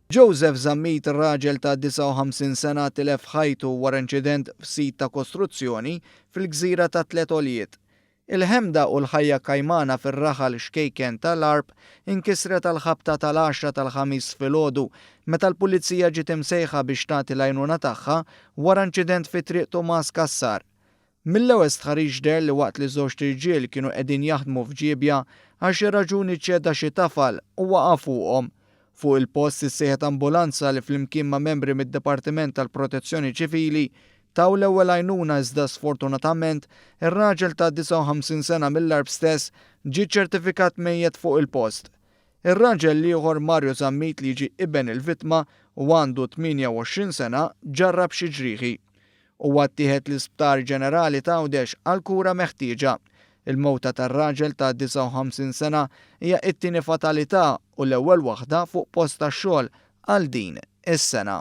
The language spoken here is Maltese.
Joseph Zammit, raġel ta' 59 sena tilef ħajtu wara inċident f'sit ta' kostruzzjoni fil-gżira ta' Tlet Għoljiet. Il-ħemda u l-ħajja kajmana fir-raħal xkejken ta' L-Għarb inkisret għall-ħabta tal-għaxra tal-Ħamis filgħodu meta l-Pulizija ġiet imsejħa biex tagħti l-għajnuna tagħha wara inċident fi Triq Tumas Cassar. Mill-ewwel stħarriġ deher li waqt li żewġt irġiel kienu qegħdin jaħdmu f'ġiebja, għal xi raġuni ċeda xi tafal u waqa' fuqhom. Fuq il-post issejħet ambulanza li flimkien ma' membri mid-Dipartiment tal-Protezzjoni Ċivili taw l-ewwel għajnuna iżda sfortunatament ir-raġel ta' 59 sena mill-Għarb stess ġie ċċertifikat mejjet fuq il-post. Ir-raġel l-ieħor Mario Zammit li jiġi iben il-vittma u għandu 28 sena ġarrab xi ġrieħi. Huwa ttieħed l-Isptar Ġenerali t'Għawdex għall-kura meħtieġa. Il-mewta tar-raġel ta' 59 sena hija t-tieni fatalità u l-ewwel waħda fuq post tax-xogħol għal din is-sena.